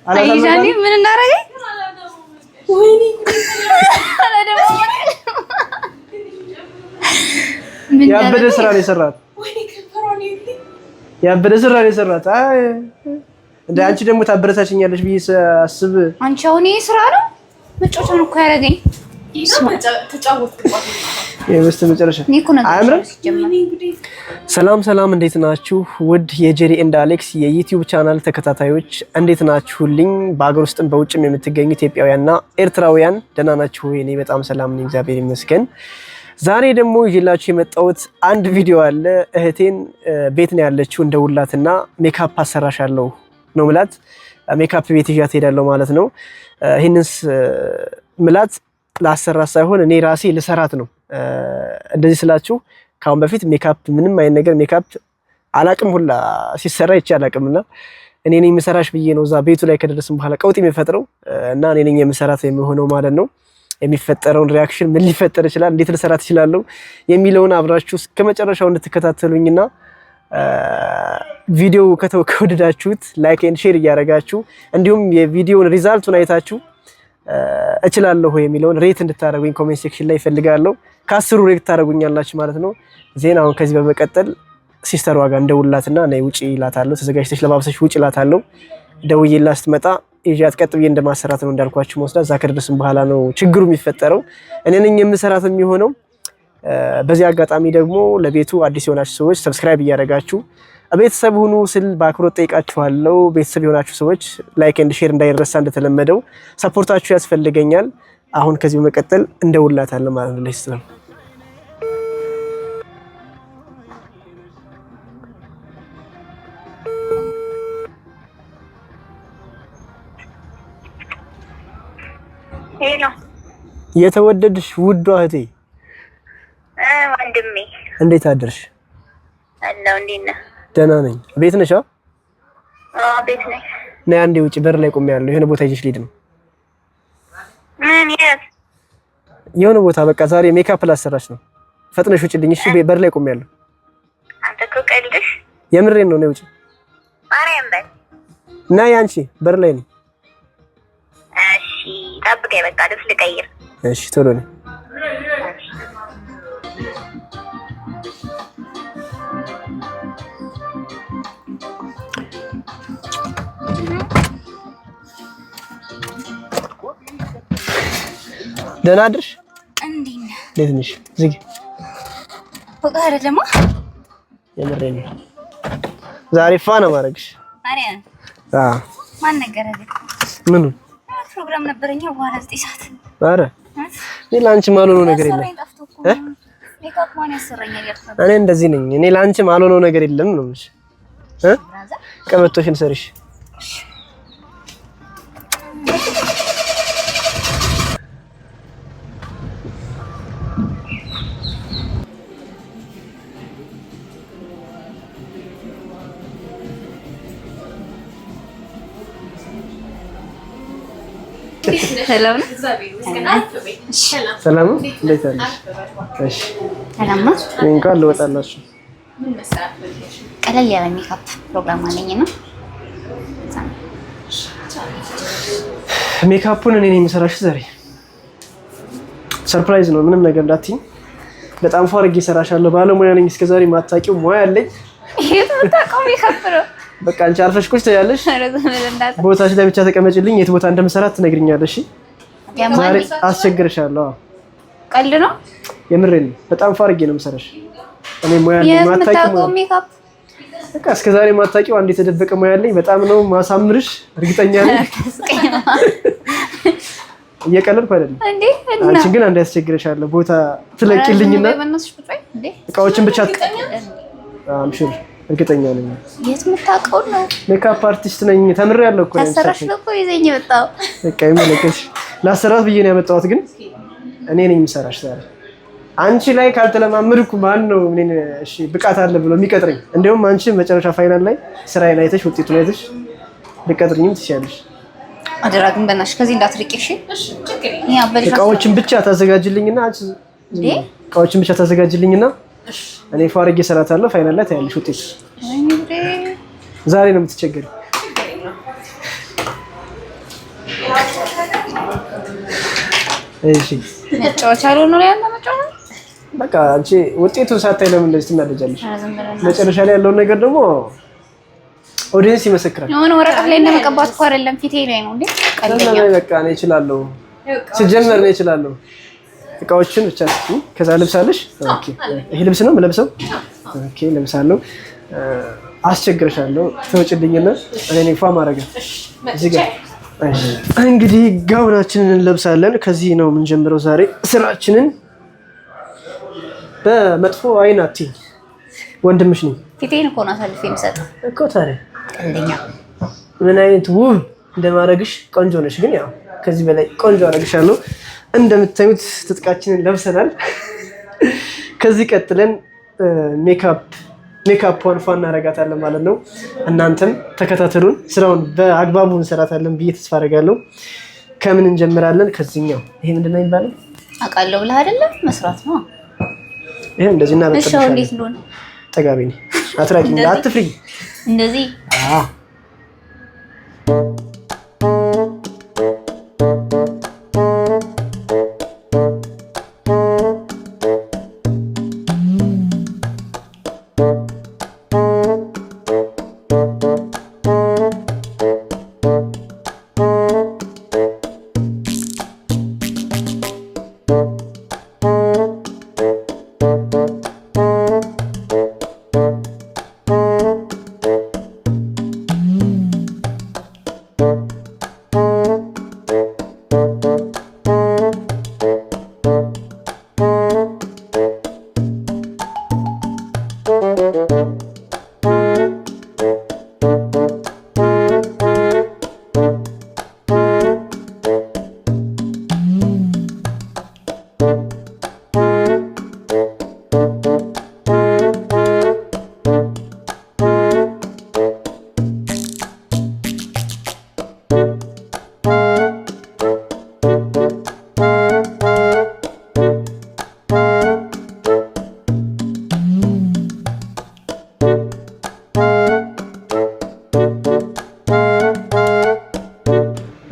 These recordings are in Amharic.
አይዛኒ ምን እናደርገኝ? ወይኔ ያበደ ስራ ነው የሰራት። ያበደ ስራ ነው የሰራት። አይ እንደ አንቺ ደግሞ ታበረታችኛለሽ ብዬ ሳስብ አንቺ አሁን ይሄ ስራ ነው መጫወቻ ነው እኮ ያደረገኝ። የበስተ መጨረሻ አያምርም? ሰላም ሰላም፣ እንዴት ናችሁ? ውድ የጄሪ and አሌክስ የ YouTube channel ተከታታዮች እንዴት ናችሁልኝ? በሀገር ውስጥም በውጭም የምትገኙ ኢትዮጵያውያንና ኤርትራውያን ደህና ናችሁ? እኔ በጣም ሰላም ነኝ፣ እግዚአብሔር ይመስገን። ዛሬ ደግሞ ይዤላችሁ የመጣሁት አንድ ቪዲዮ አለ። እህቴን ቤት ነው ያለችው፣ እንደውላትና ሜካፕ አሰራሻለሁ ነው ምላት። ሜካፕ ቤት ይዣት ሄዳለሁ ማለት ነው። ይህንን ምላት ላሰራት ሳይሆን እኔ ራሴ ልሰራት ነው። እንደዚህ ስላችሁ ከአሁን በፊት ሜካፕ ምንም አይነት ነገር ሜካፕ አላቅም ሁላ ሲሰራ ይቼ አላቅም እና እኔ ነኝ የምሰራሽ ብዬ ነው እዛ ቤቱ ላይ ከደረስን በኋላ ቀውጥ የሚፈጥረው እና እኔ ነኝ የምሰራት የሚሆነው ማለት ነው። የሚፈጠረውን reaction ምን ሊፈጠር ይችላል፣ እንዴት ልሰራት እችላለሁ የሚለውን አብራችሁ እስከ መጨረሻው እንድትከታተሉኝና ቪዲዮ ከወደዳችሁት like and share እያደረጋችሁ እንዲሁም የቪዲዮውን result ኡን አይታችሁ እችላለሁ የሚለውን rate እንድታደርጉኝ comment section ላይ እፈልጋለሁ። ከ10ሩ rate ታደርጉኛላችሁ ማለት ነው። ዜናውን ከዚህ በመቀጠል sister ዋጋ እንደውላትና ነይ ውጪ እላታለሁ። ተዘጋጅተሽ ለባብሰሽ ውጪ እላታለሁ። ደውዬላት ስትመጣ ይዣት ቀጥ ብዬ እንደማሰራት ነው እንዳልኳችሁ መወስዳት። እዛ ከደረስን በኋላ ነው ችግሩ የሚፈጠረው። እኔ ነኝ የምሰራት የሚሆነው። በዚህ አጋጣሚ ደግሞ ለቤቱ አዲስ የሆናችሁ ሰዎች subscribe እያደረጋችሁ ቤተሰብ ሁኑ ስል በአክብሮት ጠይቃችኋለሁ። ቤተሰብ የሆናችሁ ሰዎች like and share እንዳይረሳ፣ እንደተለመደው support ኣችሁ ያስፈልገኛል። አሁን ከዚህ በመቀጠል እንደውላታለን ማለት ነው ለ sister። የተወደድሽ ውዷ እህቴ ወንድሜ እንዴት አደርሽ? አለሁ። እንዴት ነህ? ደህና ነኝ። ቤት ነሽ? አዎ ቤት ነኝ። ነይ አንዴ ውጭ በር ላይ ቆሜያለሁ። የሆነ ቦታ ይዤሽ ልሂድ ነው። ምን? የት? የሆነ ቦታ በቃ ዛሬ ሜካፕ ላሰራሽ ነው። ፈጥነሽ ውጭልኝ እሺ። በር ላይ ቆሜያለሁ። አንተ እኮ ቀልድሽ። የምሬን ነው። ነይ ውጭ። ማርያም በል። ነይ አንቺ፣ በር ላይ ነኝ። እሺ ጠብቀኝ፣ በቃ ልብስ ልቀይር። እሺ ቶሎ ነይ። ደህና አድርሽ። እንዴት ነሽ? ዝጊ። በቃ አይደለም፣ የምሬን ነው። ዛሬ ፋ ነው ማድረግሽ። ማርያም አዎ። ማን ነገረህ? ምኑን? ፕሮግራም ነበረኛ በኋላ 9 ሰዓት። ኧረ እኔ ለአንቺ ማልሆነው ነገር የለም። ሜካፕ ማን ያሰራኛል? እኔ እንደዚህ ነኝ። እኔ ለአንቺ ማልሆነው ነገር የለም ነው የምልሽ። ቀበቶሽን ሰርሽ። ሰላም ነው። ሰላም ነው። እንዴት አለሽ? እሺ፣ ሰላም ነው። እንኳን ልወጣላችሁ። ቀለል ያለ ሜካፕ ፕሮግራም አለኝ ነው። ሜካፑን እኔ ነኝ የምሰራሽ ዛሬ። Surprise ነው፣ ምንም ነገር እንዳትይኝ። በጣም ፏ አድርጌ እሰራሻለሁ። ባለሙያ ነኝ። እስከዛሬ የማታውቂው ሙያ አለኝ። ይሄ የምታውቀው ሜካፕ ነው። በቃ አንቺ አርፈሽ ቁጭ ትያለሽ። ቦታሽ ላይ ብቻ ተቀመጭልኝ። የት ቦታ እንደምሰራት ትነግሪኛለሽ። ዛሬ አስቸግርሻለሁ። ቀልድ ነው፣ የምሬን ነው። በጣም ፏ አድርጌ ነው የምሰራሽ። እኔ ሙያ አለኝ። የማታውቂው ሜካፕ በቃ እስከዛሬ የማታውቂው አንድ የተደበቀ ሙያ አለኝ። በጣም ነው ማሳምርሽ፣ እርግጠኛ ነኝ። እየቀለድኩ አይደለም። አንቺ ግን አንድ ያስቸግርሻለሁ። ቦታ ትለቂልኝና እቃዎችን ብቻ I'm sure እርግጠኛ ነኝ። የት የምታውቀው ነው? Makeup artist ነኝ፣ ተምሬያለሁ እኮ። ታሰራሽ ነው እኮ ይዘኝ የመጣው። በቃ ይመለከሽ ላሰራት ብዬ ነው ያመጣሁት፣ ግን እኔ ነኝ የምሰራሽ ዛሬ። አንቺ ላይ ካልተለማመድኩ ማን ነው እኔን እሺ ብቃት አለ ብሎ የሚቀጥረኝ? እንደውም አንቺ መጨረሻ final ላይ ስራዬን አይተሽ ውጤቱን አይተሽ ልቀጥርኝም ትችያለሽ። አደራ ግን በእናትሽ ከዚህ እንዳትርቂ እሺ። እቃዎችን ብቻ ታዘጋጅልኝና አንቺ እቃዎችን ብቻ ታዘጋጅልኝና እኔ ፏ አድርጌ እሰራታለሁ። Final ላይ ታያለሽ ውጤት። ዛሬ ነው የምትቸገሪው። እሺ መጫወቻ ነው ያለ መጫወቻ። በቃ አንቺ ውጤቱን ሳታይ ለምን እንደዚህ ትናደጃለሽ? መጨረሻ ላይ ያለውን ነገር ደግሞ audience ይመሰክራል። የሆነ ወረቀት ላይ እንደመቀባት እኮ አይደለም ፊቴ ላይ ነው እንዴ። ቀልደኛ በቃ እኔ እችላለሁ፣ ስጀመር እኔ እችላለሁ። እቃዎችን ብቻ እስኪ። ከዛ ልብስ አለሽ? Okay፣ ይሄ ልብስ ነው የምለብሰው። Okay፣ ለብሳለሁ። አስቸግርሻለሁ፣ ትወጪልኝና እኔ ነኝ ፏ ማድረግ እዚህ ጋር። እንግዲህ ጋውናችንን እንለብሳለን። ከዚህ ነው የምንጀምረው ዛሬ ስራችንን። በመጥፎ አይን አትይኝ፣ ወንድምሽ ነኝ። ፊቴን እኮ ነው አሳልፌ የምሰጠው እኮ። ታዲያ ቀልደኛ ምን አይነት ውብ እንደማድረግሽ። ቆንጆ ነሽ፣ ግን ያው ከዚህ በላይ ቆንጆ አደርግሻለሁ። እንደምታዩት ትጥቃችንን ለብሰናል። ከዚህ ቀጥለን ሜካፕ ፏ እናደርጋታለን ማለት ነው። እናንተም ተከታተሉን፣ ስራውን በአግባቡ እንሰራታለን ብዬ ተስፋ አደርጋለሁ። ከምን እንጀምራለን? ከዚህኛው። ይሄ ምንድን ነው የሚባለው? አውቃለሁ ብለህ አይደለም መስራት ነው። ይሄ እንደዚህ እና እሺ፣ እንዴት እንደሆነ ጠጋቢ ነኝ። አትራቂኝ፣ አትፍሪ። እንደዚህ አዎ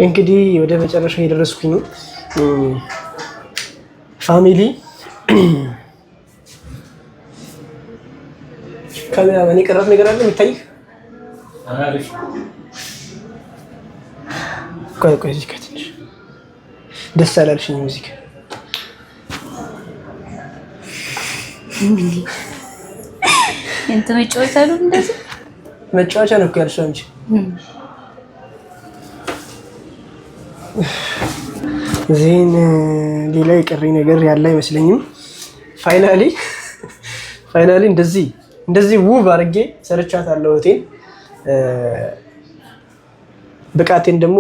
እንግዲህ ወደ መጨረሻው የደረስኩኝ ነው። Family ካሜራማን የቀራት ነገር አለ የሚታይህ? ቆይ ቆይ፣ እዚህ ጋር ትንሽ ደስ አላልሽኝ? ሙዚቃ እንትን መጫወቻ ነው፣ እንደዚህ መጫወቻ ነው እኮ ያልሽው አንቺ። እዚህን ሌላ የቀረኝ ነገር ያለ አይመስለኝም። Finally finally እንደዚህ እንደዚህ ውብ አድርጌ ሰርቻታለሁ እህቴን። ብቃቴን ደግሞ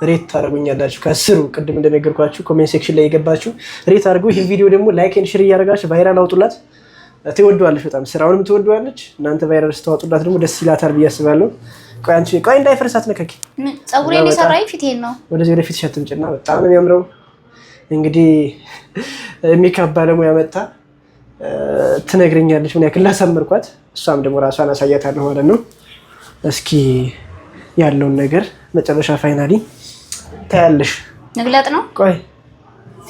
rate ታደርጉኛላችሁ ከስሩ ቅድም እንደነገርኳችሁ comment section ላይ የገባችሁ rate አድርጉ። ይህ ቪዲዮ ደግሞ like and share እያደረጋችሁ viral አውጡላት። ትወደዋለች፣ በጣም ስራውንም ትወደዋለች። እናንተ viral ስታወጡላት ደግሞ ደስ ይላታል ብዬ አስባለሁ። ቆይ አንቺ ቆይ እንዳይፈርስ አትነካኪ። ፀጉሬን የሰራኝ ፊቴን ነው። ወደዚህ ወደ ፊትሽ አትምጭና በጣም ነው የሚያምረው። እንግዲህ ሜካፕ ባለሙያ መጣ ትነግረኛለች ምን ያክል ላሳመርኳት። እሷም ደግሞ ራሷን አሳያታለሁ ማለት ነው። እስኪ ያለውን ነገር መጨረሻ finally ታያለሽ። ንግለጥ ነው። ቆይ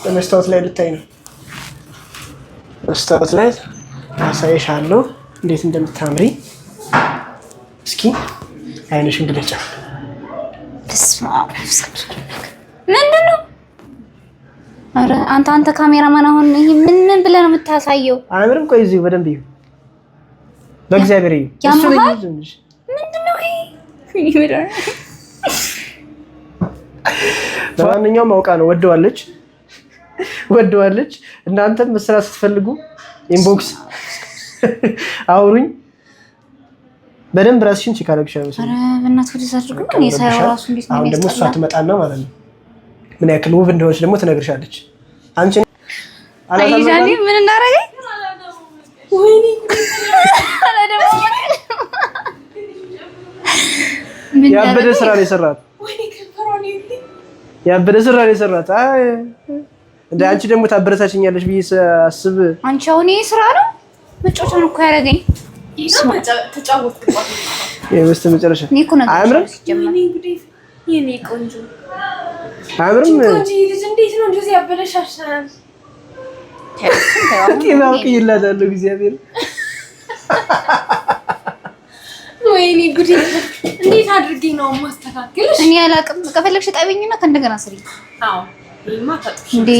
በመስታወት ላይ ልታይ ነው። መስታወት ላይ አሳይሻለሁ እንዴት እንደምታምሪ። እስኪ አይንሽን ግለጫ። ምንድን ነው? ኧረ አንተ አንተ ካሜራማን አሁን ይሄ ምን ምን ብለህ ነው የምታሳየው? አያምርም? ቆይ እዚሁ በደንብ እዩ፣ በእግዚአብሔር እዩ። ያምሃል? ምንድን ነው ይሄ? ለማንኛውም አውቃ ነው ወደዋለች፣ ወደዋለች። እናንተም መስራት ስትፈልጉ inbox አውሩኝ። በደንብ ራስሽን check አደረግሽ አይመስልም? ኧረ በእናትህ ወደዛ አድርጎ እኔ ሳየው እራሱ እንዴት ነው አሁን ደግሞ እሷ የሚያስጠላ። ትመጣና ማለት ነው ምን ያክል ውብ እንደሆነች ደግሞ ትነግርሻለች። አንቺ አይዛኒ ምን እናደርገኝ? ወይኔ ምን ያበደ ስራ ነው የሰራት። ወይኔ ከንፈሯን ይልኝ። ያበደ ስራ ነው የሰራት። አይ እንደ አንቺ ደግሞ ታበረታችኛለሽ ብዬ ሳስብ አንቺ አሁን ይሄ ስራ ነው መጫወቻ ነው እኮ ያደረገኝ። ተጫወትኩባት። የበስተ መጨረሻ እኔ እኮ ነገር አያምርም? ሲጀመር ወይኔ ጉዴ! የኔ ቆንጆ አያምርም? ቆንጆ ልጅ እንዴት ነው እንደዚህ ያበለሻሻል? ጤና አውቅይላታለሁ እግዚአብሔር። ወይኔ ጉዴ! እንዴት አድርጌ ነው ማስተካከልሽ? እኔ አላቅም። ከፈለግሽ ጠቢኝና ከእንደገና ስሪ። አዎ ይማ ታጥሽ እንዴ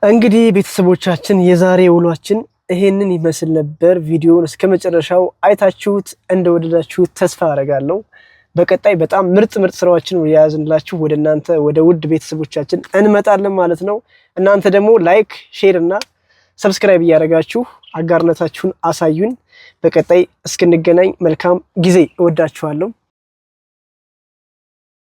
እንግዲህ ቤተሰቦቻችን የዛሬ ውሏችን ይሄንን ይመስል ነበር። ቪዲዮውን እስከ መጨረሻው አይታችሁት እንደወደዳችሁት ተስፋ አደርጋለሁ። በቀጣይ በጣም ምርጥ ምርጥ ስራዎችን የያዝንላችሁ ወደ እናንተ ወደ ውድ ቤተሰቦቻችን እንመጣለን ማለት ነው። እናንተ ደግሞ like፣ share እና subscribe እያደረጋችሁ አጋርነታችሁን አሳዩን። በቀጣይ እስክንገናኝ መልካም ጊዜ። እወዳችኋለሁ።